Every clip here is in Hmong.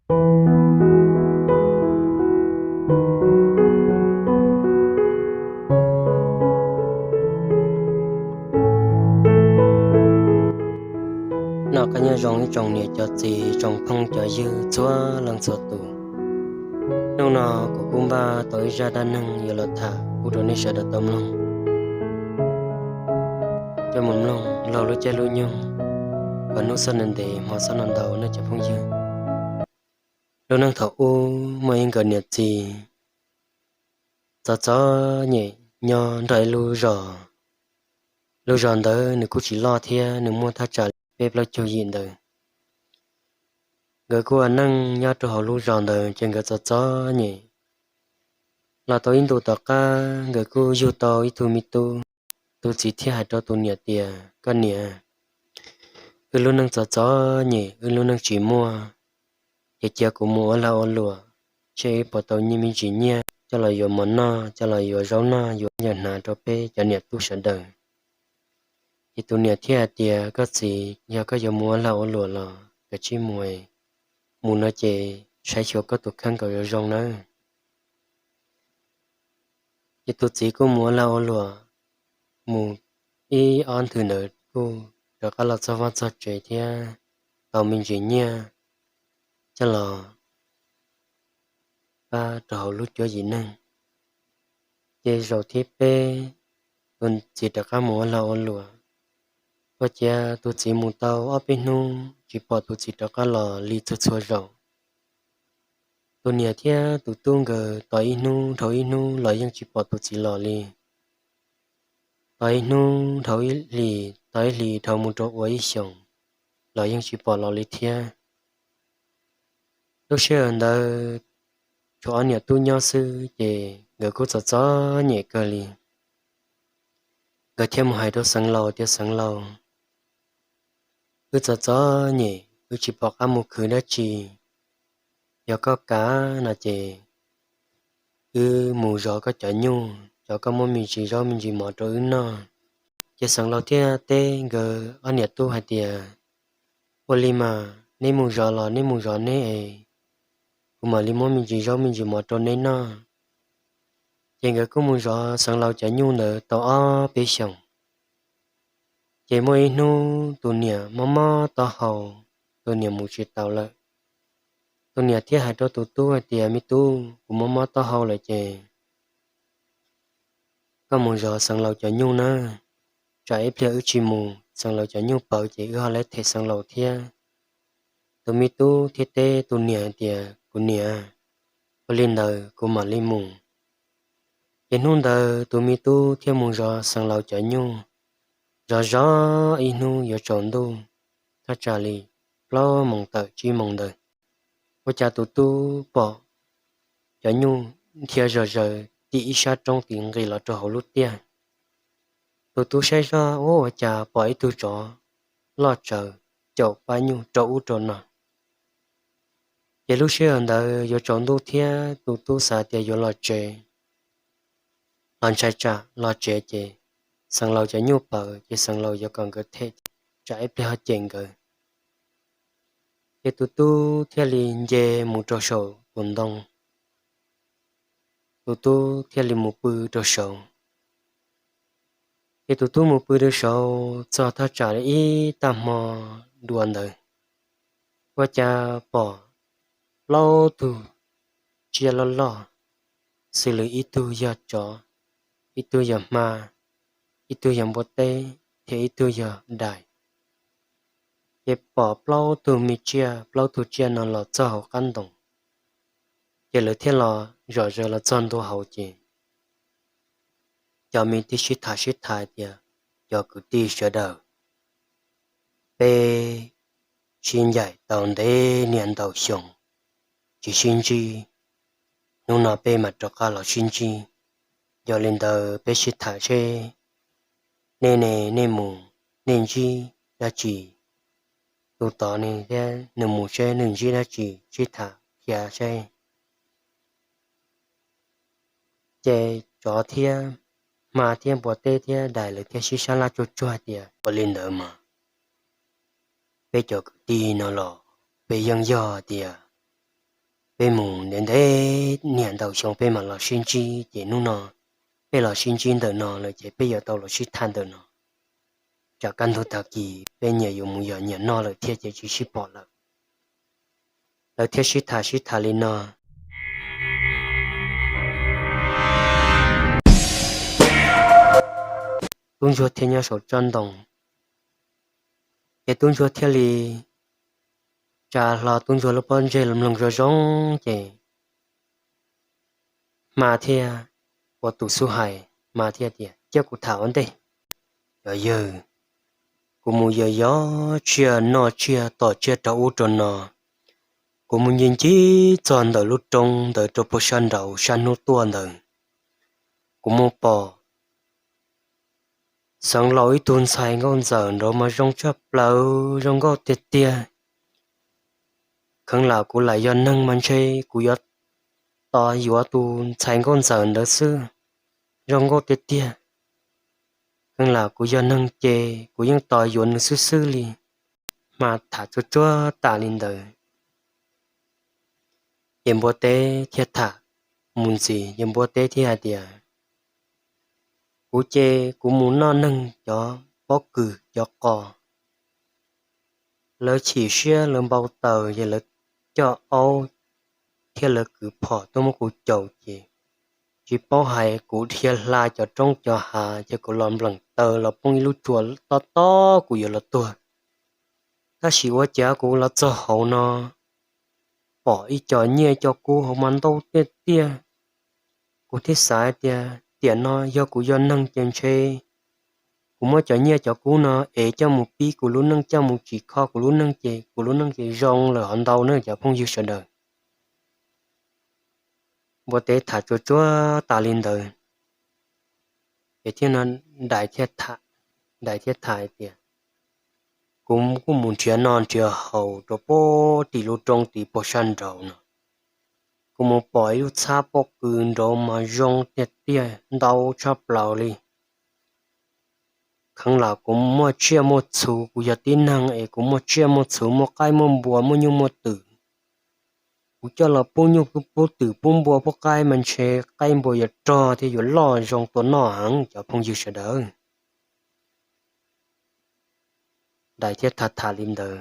Noj qab nyob zoo ib tsoom niam cov txiv tsoom phooj cov ywg txhua leej txhua tus. Hnub no kuv kuj npaj tau ib zaj dab neeg yuav los tham pub rau nej sawv daws tau mloog. Coj mus mloog laug lub caij lub nyoog, kom hnub txhob ntev ntev hmo txhob ntev ntau nej cov phooj ywg. Lub neej thaum ub muaj ib nkawm niam txiv txom txom nyem nyob nrog ib lub zos. Lub zos ntawd nws kuj tsis loj thiab, nws muaj thaj tsam li peb plaub caug yim ntawd. Nkawd kuj ua neej nyob rau hauv lub zos ntawd ces nkawd txom txom nyem. Los tau ib ntu tom qab nkawd kuj yug tau ib tug me tub. Tus txiv thiaj hais rau tus niam tias, koj niam, wb lub neej txom txom nyem, wb lub neej tsis muaj, ces cia kuv mus ua lag ua luam, seb wb puas tau nyiaj me ntsis nyiaj coj los yuav mov noj, coj los yuav zaub noj, yuav ncaws hnav rau peb cov niam tub sawv daws. Ces tus niam thiaj hais tias, koj txiv, yog koj yuav mus ua lag ua luam los kav tsij mus, mus no ces saib xyuas koj tus kheej kom zoo zoo nawb. Ces tus txiv kuj mus ua lag ua luam, mus ib ob nthwv ntawd kuj rov qab los txog vaj txog tsev thiab tau me ntsis nyiaj coj los pab rau hauv lub cuab yim neeg. Ces zaum thib peb, tus txiv rov qab mus ua lag ua luam. Ua ciav tus txiv mus tau ob peb hnub tsis pom tus txiv rov qab los li txhua txhua zaus. Tus niam thiab tus tub nkawd tos ib hnub dhau ib hnub los yeej tsis pom tus txiv los li. Tos ib hnub dhau ib hlis, tos ib hlis dhau mus rau ua ib xyoos los yeej tsis pom los li thiab. Lub sij hawm ntawd tshuav ob niam tub nyob xwb ces nkawd kuj txom txom nyem kawg li. Nkawd thiaj mus hais rau xeev laus tias, xeev laus, wb txom txom nyem, wb tsis pom qab mus khwv dab tsi. Yog koj kam no ces wb mus zov koj cov nyuj, cov koj muab me ntsis zaub me ntsis mov rau wb noj. Ces xeev laus thiaj teb nkawd ob niam tub hais tias, ua li mas neb mus zov los neb mus zov neb es, kuv mam li muab me ntsis zaub me ntsis mov rau neb noj. Ces nkawd kuj mus zov xeev laus cov nyuj ntawd tau ob peb xyoos. Ces muaj ib hnub tus niam mob mob taub hau, tus niam mus tsis tau lawm. Tus niam thiaj hais rau tus tub hais tias, me tub, kuv mob mob taub hau lawm ces koj mus zov xeev laus cov nyuj nawb, tsam ib pliag wb tsis mus xeev laus cov nyuj pawv ces wb ho lab them xeev laus thiab. Tus me tub thiaj teb tus niam hais tias, kuv niam, ua li ntawd kuv mam li mus. Ces hnub ntawd tus me tub thiaj mus zov xeev laus cov nyuj, zov zov ib hnub yuav tsaus ntuj, thaj tsam li plaub moos tawm tsib moos ntawd, ua cas tus tub pom cov nyuj dhia zom zaws tim ib sab roob tim nqis los rau hauv lub tiaj. Tus tub saib zoj, ua cas pom ib tug tsov loj tsawv caum pab nyuj rau ub rau no. Ces lub sij hawm ntawd yuav tsaus ntuj thiab tus tub xav tias yuav los tsev, los ntshai tsam los tsev ces xeev laus cov nyuj pawv ces xeev laus yuav kom nkawd them, tsam ib pliag ho cem nkawd. Ces tus tub thiaj li nce mus rau saum tus ntoo, tus tub thiaj li mus pw rau saud. Ces tus tub mus pw rau saud txog thaj tsam li ib tag hmo dua ntawd, ua cas pom plaub tug tsiaj loj loj, xws li ib tug yog tsov, ib tug yog hma, ib tug yog npua teb, thiab ib tug yog dais. Ces pom plaub tug me tsiaj, plaub tug tsiaj no los txog hauv qab ntoo, ces lawv thiaj los zom zaws los txog ntua hauv ces cov me tub sib tham sib tham tias, cov kwv tij sawv daws, peb sib ncaim tau ntev niaj ntau xyoo tsis sib ntsib, hnub no peb mam rov qab los sib ntsib. Yog li ntawd peb sib tham seb nej ne, nej mus, nej ntsib dab tsi? Tus tod ne thiab nws mus seb nws ntsib dab tsi, sib tham qhia seb. Ces tsov thiab hma thiab npua teb thiab dais lawv thiaj sib sab laj tsuag tsuag tias, ua li ntawd mas peb cov kwv tij no los peb yeej yog tias Peb mus ntev ntev niaj ntau xyoo peb mam los sib ntsib, ces hnub no peb los sib ntsib ntawm no lawm ces peb yuav tau los sib tham ntawm no. Tsam kaj ntug tag kis peb nyias yuav mus yos nyias noj lawm thiab ces tsis sib pom lawm. Lawv thiaj sib tham sib tham li no. Tub ntsuag thiaj nyob saum tsob ntoo, ces tub ntsuag thiaj li tsa hlo tub ntsuag lub pob ntseg los mloog zoo zoo ces hma thiaj ua tus xub hais, hma thiaj tias, Cia kuv tham ua ntej. Cov yawg, kuv mus yos yos tsiaj noj tsiaj tom tsiaj rau ub rau no, kuv mus ncig ncig txog ntawm lub roob ntawd rau puag sab nraud sab hnub tuaj ntawd, kuv mus pom xeev laus ib tug ntxhais nkauj ntxawm nraud mas zoo tshaj plaws zoo nkauj tiag tiag. Kheev lam kuv lam yog neeg mas ntshe kuv yuav tos yuav tus ntxhais nkauj ntxawm ntawd xwb, zoo nkauj tiag tiag. Kheev lam kuv yog neeg ces kuv yeej tos yuav nws xwb xwb li. Hma tham tsuag tsuag tas li ntawd, ces npua teb thiaj tham mus ntxiv, ces npua teb thiaj hais tias, Kuv ces kuv mus noj neeg cov pob kws cov qos, lawv chim siab lawv npau taws ces lawv coj aub thiab lawv kwv phom tuaj muab kuv caum ces tsis paub hais kuv dhia hla cov roob cov hav ces kuv los npleem taw los poob ib lub tsua tob tob kuv yuav los tuag. Tab sis ua cas kuv los txog hauv no pom ib co nyiaj co kub hauv mas ntau tiag tiag. Kuv thiaj xav tias tiam no yog kuv yog neeg ces ntshe kuv muab cov nyiaj cov kub no es coj mus pib kuv lub neej, coj mus tsim kho kuv lub neej ces kuv lub neej ces zoo lawm hov ntau na cov phooj ywg sawv daws. Npua teb tham tsuag tsuag tas li ntawd, ces thiaj no, dais thiaj tham, dais thiaj tham hais tias, Kuv kuj mus nrhiav noj nrhiav haus rau puag tim lub roob tid puag sab nraud no, kuv mus pom ib lub txhab pob kws nraud mas zoo tiag tiag ntau tshaj plaws li. Kheev lam kuv muaj tsiaj muaj txhu, kuv yog tib neeg es kuv muaj tsiaj muaj txhu, muaj qaib muaj npua, muaj nyuj muaj twm. Kuv coj los pub nyuj pub twm pub npua pub qaib mas ntshe qaib npua yuav rog thiab yuav loj zoo tua noj heev cov phooj ywg sawv daws. Dais thiaj tham tham li ntawd,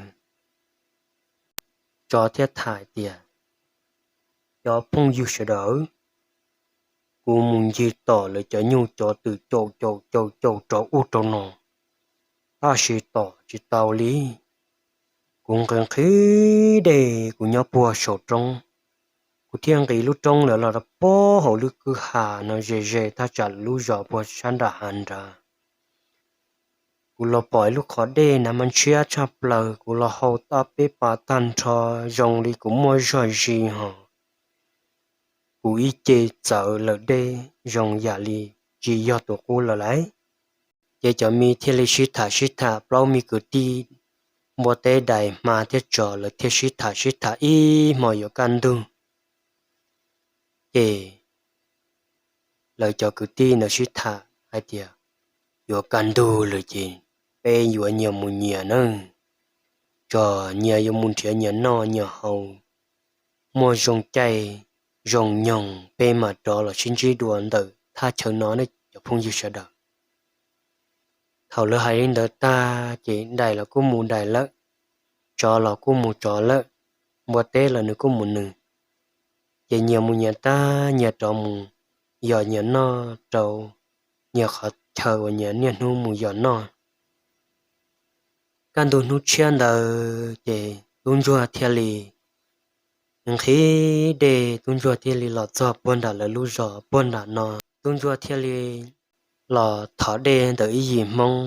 tsov thiaj tham tias, Cov phooj ywg sawv daws, kuv mus ncig tom lawv cov nyuj cov twm caum caum caum caum rau ub rau no, tab sis tom tsis tau li. Kuv nqhis nqhis dej kuv nyob puag saum roob, kuv thiaj nqis lub roob lawm los rau puag hauv lub kwj ha no ze ze thaj tsam lub zos puag sab nram hav nrad. Kuv los pom ib lub qhov dej na mas ntshiab tshaj plaws, kuv los hau tau peb pas tag nrho zoo li kuv muaj zog zis hos kuv ib ce txawv lawm dej zoo yam li tsis yog tus qub lawm lauj. Ces cov me thiaj li sib tham sib tham, plaub me kwv tij npua teb dais hma thiab tsov lawv thiaj sib tham sib tham ib hmo yuav kaj ntug. Ces lawv cov kwv tij ntawd sib tham hais tias, Yuav kaj ntug lawm ces peb yuav nyias mus nyias nawb, tso nyias yuav mus nrhiav nyias noj nyias haus, muaj zoo caij zoo nyoog peb mam rov los sib ntsib dua ntawm thaj chaw no ne cov phooj ywg sawv daws. Thaum lawv hais li ntawd tag ces dais los kuj mus dais lawm, tsov los kuj mus tsov lawm, npua teb los nws kuj mus nws. Ces nyias mus nyias tag nyias rov mus yos nyias noj rau nyias qhov chaw uas nyias niaj hnub mus yos noj. Kaj ntug hnub tshiab ntawd ces tub ntsuag thiaj li nqhis dej, tub ntsuag thiaj li los txog puag nram lawv lub zos puag nram no. Tub ntsuag thiaj li los thov dej ntawm ib yim Hmoob.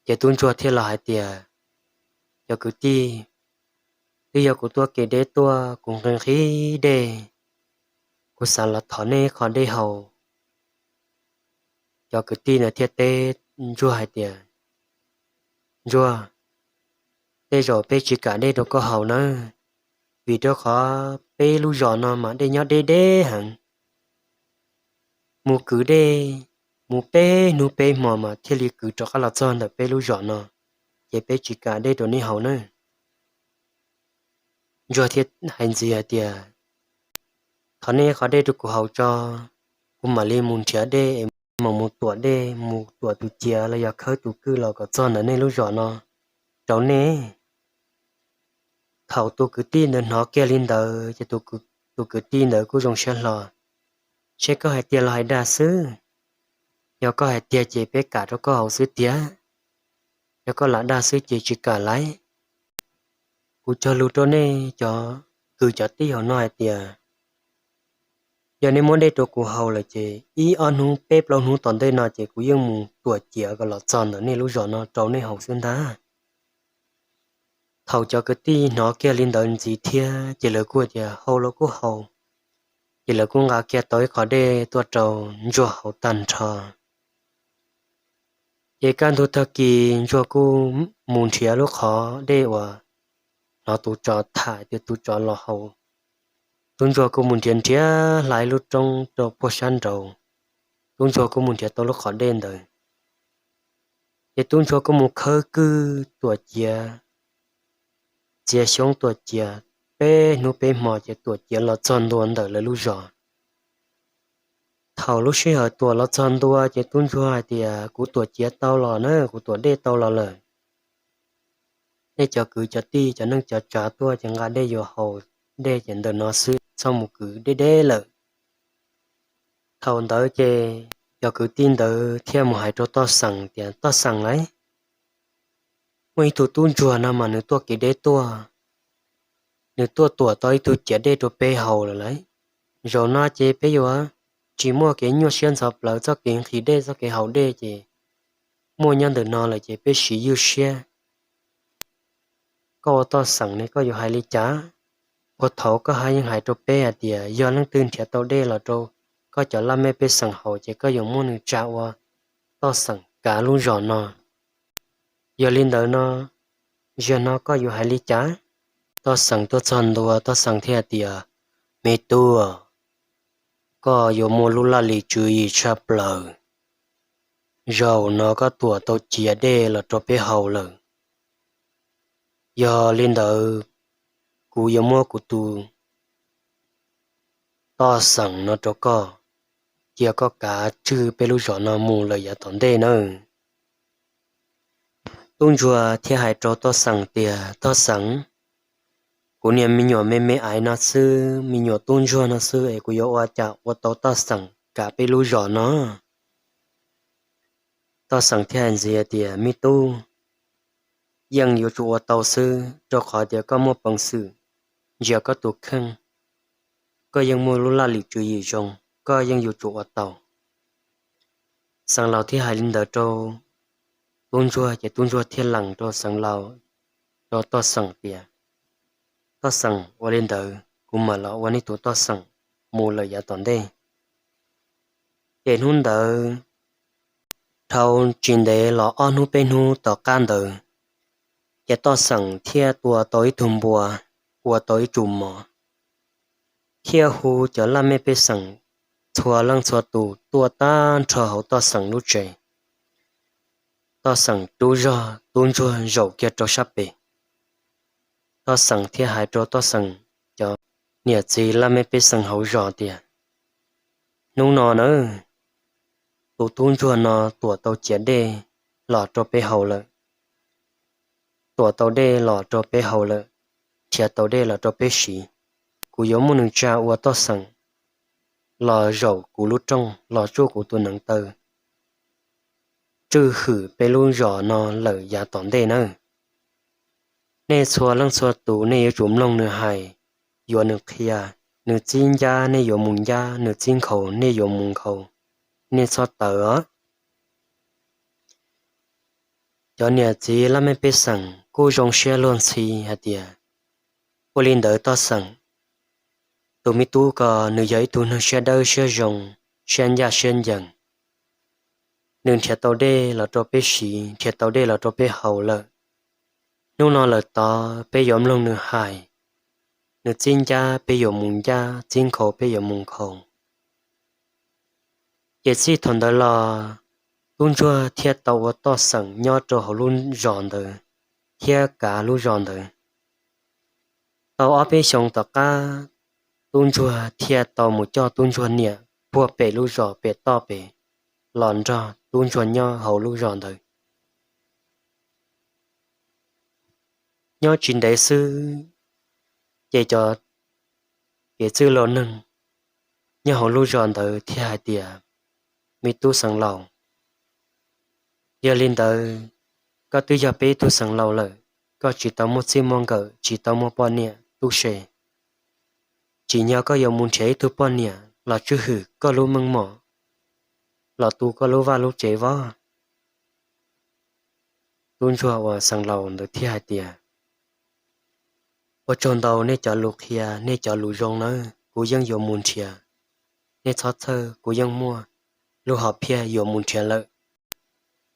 Ces tub ntsuag thiaj los hais tias, Cov kwv tij, twb yog kuv tuaj kev deb tuaj, kuv nqhis nqhis dej, kuv xav los thov nej qhov dej haus. Cov kwv tij ntawd thiaj teb ntsuag hais tias, Ntsuag, tej zaum peb tsis kam dej rau koj haus nawb, vim rau qhov peb lub zos no mas dej nyob deb deb heev. Mus kwv dej, mus peb hnub peb hmo mas thiaj li kwv rov qab los txog ntawm peb lub zos no, ces peb tsis kam dej rau nej haus nawb. Ntsuag thiaj hais ntxiv hais tias, Thov nej qhov dej rau kuv haus tso, kuv mam li mus nrhiav dej es mam mus tuam dej, mus tuam tus ciav los yog khawb tus kwj los kom txog ntawm nej lub zos no rau nej. Thaum tus kwv tij ntawd hnov kiag li ntawd ces tus kwv tij ntawd kuj zoo siab hlo. Seb koj hais tiag los hais dag xwb? Yog koj hais tiag ces peb kam rau koj haus xwb tiag, yog koj lam dag xwb ces tsis kam lauj. Kuv cog lus rau nej cov kwv cov tij hauv no hais tias, yog nej muab dej rau kuv haus lawm ces ib ob hnub peb plaub hnub tom ntej no ces kuv yeej mus tuam ciav kom los txog ntawm nej lub zos no rau nej haus xwb ntag. Thaum cov kwv tij hnov kiag li ntawd ntxiv thiab ces lawv kuj tias haus los kuj haus, ces lawv kuj nqa kiag tau ib qho dej tuaj rau Ntsuag haus tag nrho. Ces kaj ntug tag kis Ntsuag kuj mus nrhiav lub qhov dej uas hnov tus tsov tham tias tus tsov los haus. Tub Ntsuag kuj mus nrhiav nrhiav hla ib lub roob rau puag sab nraud, Tub Ntsuag kuj mus nrhiav tau lub qhov dej ntawd. Ces Tub Ntsuag kuj mus khawb kwj tuam ciav, txiav xyoob tuam ciav, peb hnub peb hmo ces tuam ciav los txog ntua ntawm lawv lub zos. Thaum lub sij hawm tuam los txog ntua ces Tub Ntsuag hais tias, kuv tuam ciav tau los na, kuv tuam dej tau los lawm. Nej cov kwv cov tij cov neej cov tsav tuaj ces nqa dej yuav haus, dej ces ntawm no xwb, txhob mus kwv deb deb lawm. Thaum ntawd ces cov kwv tij ntawd thiaj mus hais rau Toj Xeem tias, Toj Xeem lauj, muaj ib tug tub ntsuag no mas nws tuaj kev deb tuaj, nws tuaj tuam tau ib tug ciav dej rau peb haus lawm lauj. Zaum no ces peb yuav tsis muaj kev nyuaj siab ntxhov plawv, txoj kev nqhis dej txoj kev haus dej ces muaj nyob ntawm no lawm ces peb siv ywj siab. Koj ua Toj Xeem ne koj yuav hais li cas? Puag thaum koj hais yeej hais rau peb hais tias yog leej twg nrhiav tau dej los rau koj cov laj mej pej xeem haus ces koj yuav muab nws tsa ua Toj Xeem kav lub zos no. Yog li ntawd no, zaum no koj yuav hais li cas? Toj Xeem tuaj txog ntua, Toj Xeem thiaj hais tias, Me tub, koj yuav muaj lub laj lim tswv yim tshaj plaws. Zaum no koj tuam tau ciav dej los rau peb haus lawm. Yog li ntawd, kuv yuav muab kuv tus Toj Xeem no rau koj, cia koj kav tswj peb lub zos no mus lawm yav tom ntej nawb. Tub ntsuag thiaj hais rau Toj Xeem tias, Toj Xeem, kuv niag me nyuam me me aiv no xwb, me nyuam tub ntsuag no xwb es kuv yuav ua cas ua tau Toj Xeem kav peb lub zos no? Toj Xeem thiaj hais ntxiv tias, Me tub, yeej yuav tsum ua tau xwb, rau qhov tias koj muaj peev xwm ntsia koj tus kheej, koj yeej muaj lub laj lim tswv yim zoo, koj yeej yuav tsum ua tau. Xeem Laus thiaj hais li ntawd rau tub ntsuag ces tub ntsuag thiaj lees rau Xeem Laus, rau Toj Xeem tias, Toj Xeem, ua li ntawd kuv mam los ua nej tus Toj Xeem mus lawm yav tom ntej. Ces hnub ntawd dhau tsis ntev los ob hnub peb hnub tom qab ntawd, ces Toj Xeem thiaj tua tau ib tug npua, ua tau ib tsum mov, thiaj hu cov laj mej pej xeem txhua leej txhua tus tuaj tag nrho hauv Toj Xeem lub tsev. Toj Xeem rub zog tub ntsuag zaum kiag rau sab pem. Toj Xeem thiaj hais rau Toj Xeem cov niam txiv laj mej pej xeem hauv zos tias, Hnub no nawb, tus tub ntsuag no tuam tau ciav dej los rau peb haus lawm, tuam tau dej los rau peb haus lawm, nrhiav tau dej los rau peb siv. Kuv yuav muab nws tsa ua Toj Xeem los zaum kuv lub rooj los tsuj kuv tus neev taw tswj hwm peb lub zos no lawm yav tom ntej nawb. Nej txhua leej txhua tus nej yuav tsum mloog nws hais, yuav nws qhia. Nws txib ncab nej yuav mus ncab, nws txib nkhaus nej yuav mus nkhaus, nej txhob tawv os. Cov niam txiv laj mej pej xeem kuj zoo siab luag ntxhi hais tias, Ua li ntawd Toj Xeem, tus me tub ko nws yog ib tug neeg siab dawb siab zoo, siab ncaj siab ncees. Nws nrhiav tau dej los rau peb siv, nrhiav tau dej los rau peb haus lawm. Hnub no lawm tod peb yuav mloog nws hais, nws txib ncab peb yuav mus ncab, txib nkhaus peb yuav mus nkhaus. Ces txij thaum ntawd los, tub ntsuag thiaj tau ua Toj Xeem nyob rau hauv lub zos ntawd thiab kav lub zos ntawd. Tau ob peb xyoo tom qab, tub ntsuag thiaj tau mus coj tub ntsuag niam puag pem lub zos pem toj pem los nrog tub ntsuag nyob hauv lub zos ntawd. Nyob tsis ntev xwb, ces cov kev txwj laus neeg nyob hauv lub zos ntawd thiaj hais tias, Me tub xeev laus, yog li ntawd, koj twb yog peb tug xeev laus lawm, koj tsis tau muaj txij muaj nkawm, tsis tau muaj poj niam tub se, tsim nyog koj yuav mus nrhiav ib tug poj niam los tswj hwm koj lub meej mom, los tu koj lub vaj lub tsev vov. Tub ntsuag uas xeev laus ntawd thiaj hais tias, Ua tsaug ntau nej cov lus qhia, nej cov lus zoo nawb, kuv yeej yuav mus nrhiav, nej txhob txhawj, kuv yeej muaj lub hom phiaj yuav mus nrhiav lawm.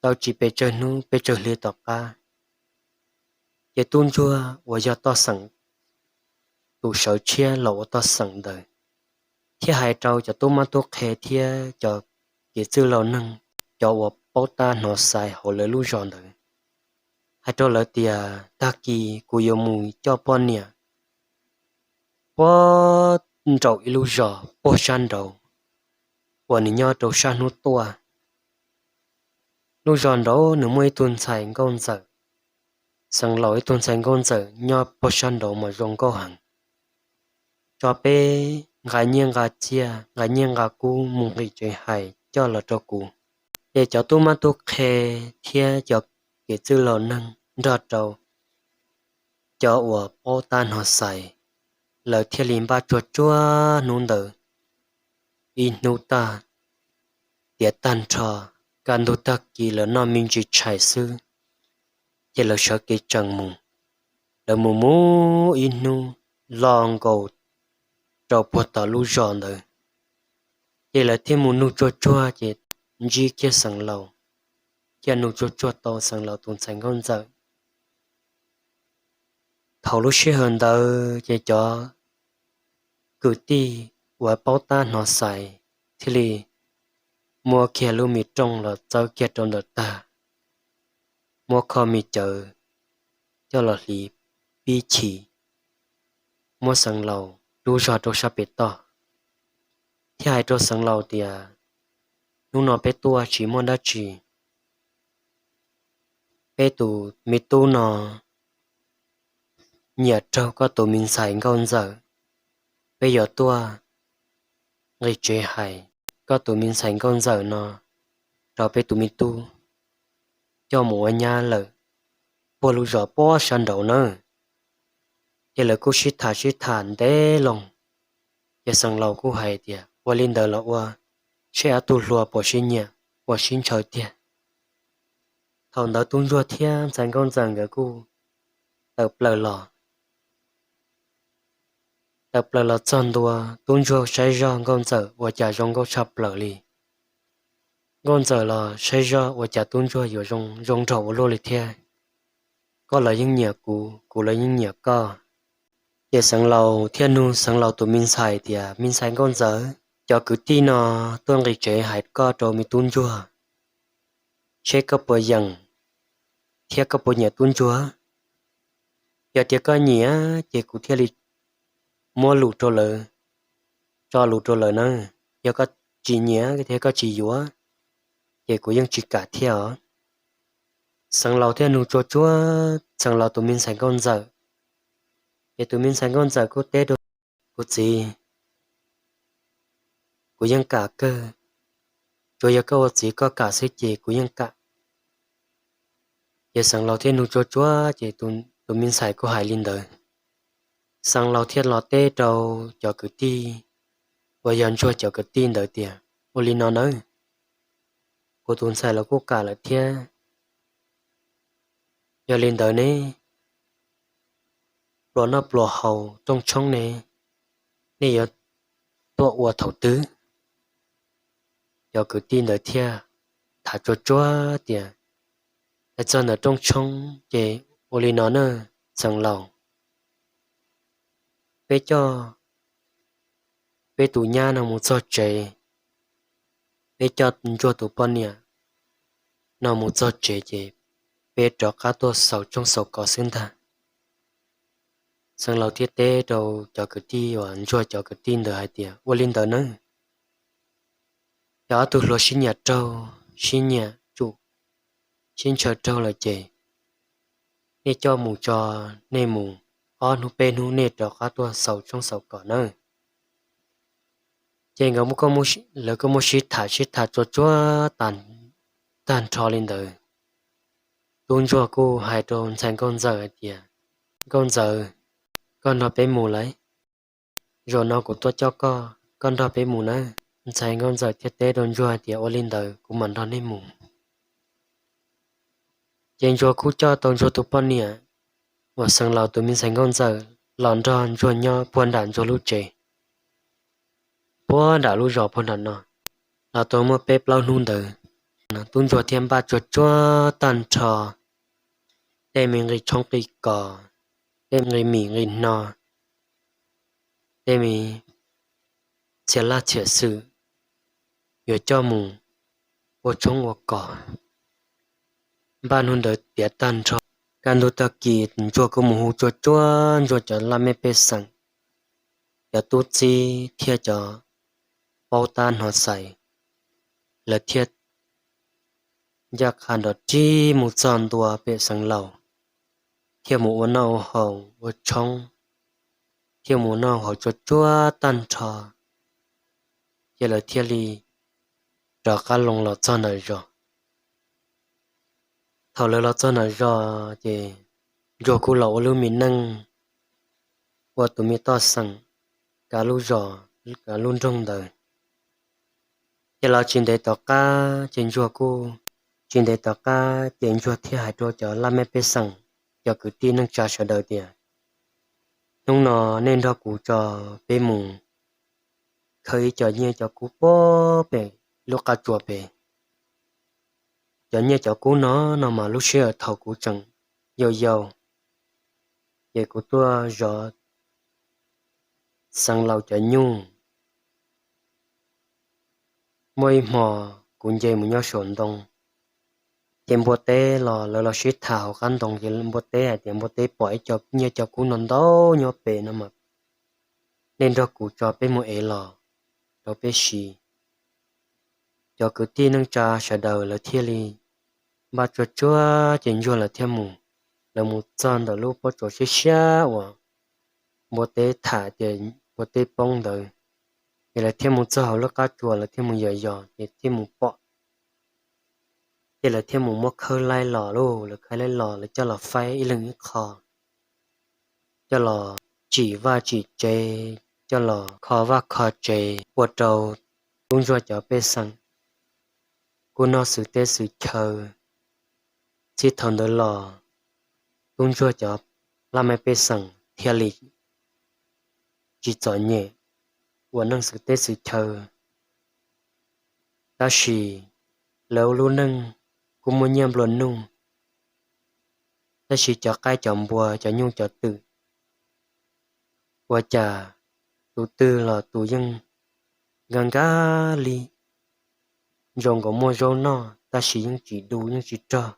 Tau tsis pes tsawg hnub pes tsawg hli tom qab, ces tub ntsuag uas yog toj xeem, tus sawv tshiab los ua toj xeem ntawd, thiaj hais rau cov tub mab tub qhe thiab cov kev txwj laus neeg, cov uas paub tab hnov xaiv hauv lawv lub zos ntawd, hais rau lawv tias, Tag kis kuv yuav mus coj poj niam puag nraum ib lub zos puag sab nraud uas nws nyob rau sab hnub tuaj. Lub zos nraud nws muaj ib tug ntxhais nkauj ntxawm, xeev laus ib tug ntxhais nkauj ntxawm nyob puag sab nraud mas zoo nkauj heev. Tso peb nqa nyiaj nqa txiaj, nqa nyiaj nqa kub mus nqis tsev hais coj los rau kuv. Ces cov tub mab tub qhe thiab cov kev txwj laus neeg nrog rau cov uas paub tab hnov xaiv, lawv thiaj li npaj tsuag tsuag hnub ntawd ib hnub tag, tiav tag nrho, kaj ntug tag kis lawv noj me ntsis tshais xwb, ces lawv sawv kev tsees mus. Lawv mus mus ib hnub los nkaus rau puag tom lub zos ntawd, ces lawv thiaj mus nug tsuag tsuag ces ntsib kiag xeev laus, thiaj nug tsuag tsuag tau xeev laus tus ntxhais nkauj ntxawm. Thaum lub sij hawm ntawd ces cov kwv tij uas paub tab hnov xaiv thiaj li muab kiag lub me rooj los txawb kiag rau ntawm tag, muab kho me cawv coj los hliv pib chim, muab xeev laus rub zog rau sab pem toj, thiab hais rau xeev laus tias, Hnub no peb tuaj tsis muaj dab tsi. Peb tus me tub no nyiam raug koj tus me ntxhais nkauj ntxawm. Peb yuav tuaj nqis tsev hais koj tus me ntxhais nkauj ntxawm no rau peb tus me tub coj mus ua nyab lawm puag lub zos puag sab nraud nawb. Ces lawv kuj sib tham sib tham ntev loo, ces xeev laus kuj hais tias, Ua li ntawd los ua, seb ob tug hluas puas sib nyiam puas sib ntshaw tiag. Thaum ntawd tub ntsuag thiab ntxhais nkauj ntxawm nkawd kuj tawm plaws los. Tawm plaws los txog ntua, tub ntsuag saib zog nkauj ntxawm ua cas zoo nkauj tshaj plaws li. Nkauj ntxawm los saib zog ua cas tub ntsuag yuav zoo nraug ua luaj li thiab. Koj los yeej nyiam kuv, kuv los yeej nyiam koj. Ces xeev laus thiaj nug xeev laus tus me ntxhais tias, Me ntxhais nkauj ntxawm, cov kwv tij no tuaj nqis tsev hais koj rau me tub ntsuag, seb koj puas yeem thiab koj puas nyiam tub ntsuag? Yog tias koj nyiam ces kuv thiaj li muab lus rau lawv, tso lus rau lawv na. Yog koj tsis nyiam thiab koj tsis yuav, ces kuv yeej tsis kam thiab os. Xeev laus thiaj nug tsuag tsuag xeev laus tus me ntxhais nkauj ntxawm, ces tus me ntxhais nkauj ntxawm kuj teb rau, Kuv txiv, kuv yeej kam kawg, tsuav yog koj ua txiv koj kam xwb ces kuv yeej kam. Ces xeev laus thiaj nug tsuag tsuag ces tus me ntxhais kuj hais li ntawd. Xeev laus thiaj los teb rau cov kwv tij uas yog ntsuag cov kwv tij ntawd tias, Ua li no nawb, kuv tus ntxhais los kuj kam lawm thiab. Yog li ntawd ne, pluas noj pluas haus rooj tshoob ne, nej yuav tuaj ua thaum twg? Cov kwv tij ntawd thiaj tham tsuag tsuag tias, Hais txog ntawm rooj tshoob ces ua li no na, xeev laus, peb coj peb tus nyab no mus txog tsev, peb coj ntsuag tus poj niam no mus txog tsev ces peb rov qab tuaj xaus tshoob xaus kos xwb ntag. Xeev Laus thiaj teb rau cov kwv tij uas Ntsuag cov kwv tij ntawd hais tias, Ua li ntawd nawb, cov ob tug hluas sib nyiam raug, sib nyiam tsum, sib ntshaw raug lawm ces nej coj mus tso, nej mus ob hnub peb hnub nej rov qab tuaj xaus tshoob xaus kos nawb. Ces nkawd, lawv kuj muaj sib tham sib tham tsuag tsuag tag nrho li ntawd. Tub Ntsuag kuj hais rau ntxhais Nkauj Ntxawm hais tias, Nkauj Ntxawm, koj nrog peb mus lawm, zaum no kuv tuaj coj koj, koj nrog peb mus nawb. Ntxhais Nkauj Ntxawm thiaj teb rau Ntsuag hais tias, Ua li ntawd kuv mam nrog nej mus. Ces Ntsuag kuj coj tau Ntsuag tus poj niam uas Xeev Laus tus me ntxhais Nkauj Ntxawm los nrog Ntsuag nyob puag nram Ntsuag lub tsev, puag nram lub zos puag nram no. Los tau muaj peb plaub hnub ntawd, Tub Ntsuag thiaj npaj tsuag tsuag tag nrho tej me nqi tshoob nqi kos, tej nqi mis nqi hno, tej me txhia laj txhia xwm yuav coj mus ua tshoob ua kos. Npaj hnub ntawd tiav tag nrho, kaj ntug tag kis Ntsuag kuj mus hu tsuag tsuag Ntsuag cov laj mej pej xeem, cov tub txib thiab cov paub tab hnov xaiv, lawv thiaj ncaj qha nrov rib mus txog ntua pem Xeev Laus, thiaj mus ua noj ua haus ua tshoob, thiaj mus noj haus tsuag tsuag tag nrho, ces lawv thiaj li rov qab loo los txog nram zos. Thaum lawv los txog nram zos ces Ntsuag kuj los ua lub me neej ua tus me toj xeem kav lub zos, kav lub nroog ntawd. Ces los tsis ntev tom qab ces Ntsuag kuj, tsis ntev tom qab ces Ntsuag thiaj hais rau cov laj mej pej xeem, cov kwv tij neej tsa sawv daws tias, Hnub no nej nrog kuv tso, peb mus khaws ib co nyiaj cov kub puag pem lub qab tsuas pem. Cov nyiaj cov kub no no mas lub sij hawm thaum kuv tseem yau yau, ces kuv tuaj zov Xeev Laus cov nyuj. Muaj ib hmo kuv nce mus nyob saum ntoo, ces npua teb los, lawv los sib tham hauv qab ntoo, ces npua teb hais tias npua teb pom ib co nyiaj cov kub no ntau nyob pem no mas, nej nrog kuv tso, peb mus ev los rau peb siv. Cov kwv tij neej tsa sawv daws lawv thiaj li npaj tsuag tsuag ces Ntsuag lawv thiaj mus. Lawv mus txog ntawm lub pob tsuas siab siab uas npua teb tham tias npua teb poob ntawd, ces lawv thiaj mus txog hauv lub qab tsuas, lawv thiaj mus yos yos ces thiaj mus pom. Ces lawv thiaj mus muab khawb laib los lauj, lawv khawb laib los, lawv coj los faib ib leeg ib qho, coj los tsim vaj tsim tsev, coj los kho vaj kho tsev ua rau Tub Ntsuag cov pej xeem kuj noj xwm teb xwm chaw. Txij thaum ntawd los, Tub Ntsuag cov laj mej pej xeem thiaj li tsis txom nyem ua neej xwm teb xwm chaw. Tab sis lawv lub neej kuj muaj nyiaj nplua nuj, tab sis cov qaib cov npua cov nyuj cov twm ua cas tus twg los tus yeej nkag nkag li, zoo nkaus muaj zaub noj tab sis yeej tsis du yeej tsis rog,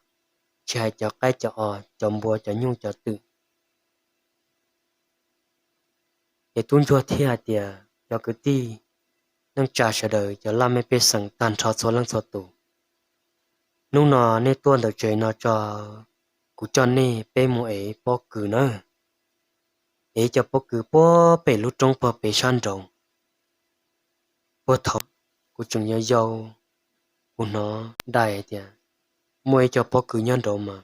tsis hais cov qaib cov os cov npua cov nyuj cov twm. Ces Tub Ntsuag thiaj hais tias, Cov kwv tij neej tsa sawv daws, cov laj mej pej xeem tag nrho txhua leej txhua tus, hnub no nej tuaj ntawm tsev no tso, kuv coj nej peb mus ev pob kws nawb. Ev cov pob kws puag pem lub roob puag pem sab nraud. Puag thaum kuv tseem yau yau, kuv hnov dais tias muaj ib co pob kws nyob nraud mas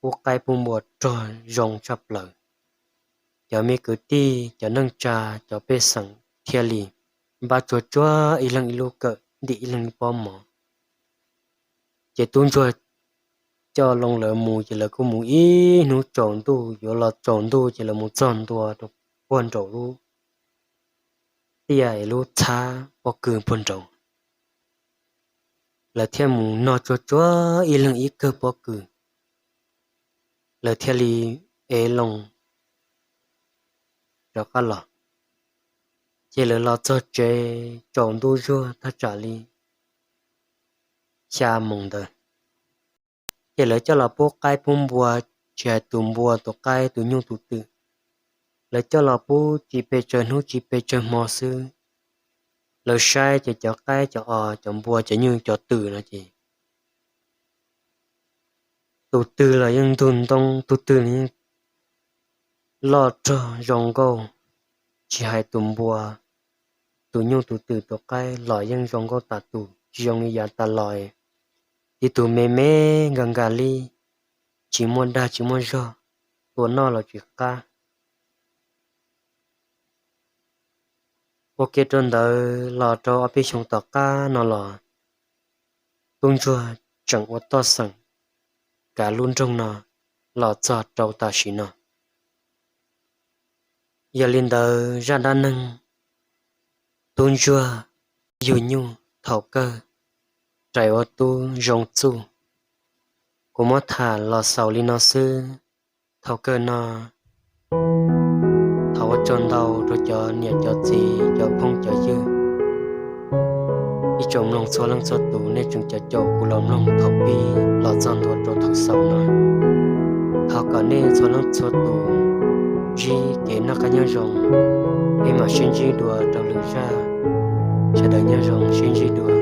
pub qaib pub npua rog zoo tshaj plaws. Cov me kwv tij cov neej tsa cov pej xeem thiaj li npaj tsuag tsuag ib leeg ib lub kawm ntim ib leeg ib pob mov. Ces Tub Ntsuag coj loo lawv mus ces lawv kuj mus ib hnub tsaus ntuj, yuav los tsaus ntuj ces lawv mus txog ntua rau puag nraum lub tiaj es lub txhab pob kws puag nraud. Lawv thiaj mus noj tsuag tsuag ib leeg ib kawm pob kws, lawv thiaj li ev loo rov qab los. Ces lawv los txog tsev tsaus ntuj zuag thaj tsam li xya moos ntawd. Ces lawv coj los pub qaib pub npua, tsis hais tus npua tus qaib tus nyuj tus twm, Lawv coj los pub tsis pes tsawg hnub tsis pes tsawg hmo xwb, lawv saib ces cov qaib cov os cov npua cov nyuj cov twm no ces tus twg los yeej ntug ntoo, tus twg los yeej loj rog zoo nkauj, tsis hais tus npua, tus nyuj tus twm tus qaib los yeej zoo nkauj tas tus tsis zoo li yav tas los. Tib tug me me nkag nkag li, tsis muaj dag tsis muaj zog, tua noj los tsis qab. Ua ke rau ntawd los rau ob peb xyoo tom qab no los tub ntsuag tseem ua toj xeem kav lub nroog no los txog rau tam sim no. Yog li ntawd zaj dab neeg tub ntsuag yug nyuj thaum kawg rais ua tub zoo txuj, kuv muab tham los xaus li no xwb. Thaum kawg no thov ua tsaug ntau rau cov niam cov txiv cov phooj cov ywg, ib tsoom mloog txhua leej txhua tus nej tseem caum kuv los mloog thaum pib los txog ntua rau thaum xaus no. Thov kom nej txhua leej txhua tus ntsib kev noj qab nyob zoo, peb mam sib ntsib dua rau lwm zaj. Sawv daws nyob zoo sib ntsib dua.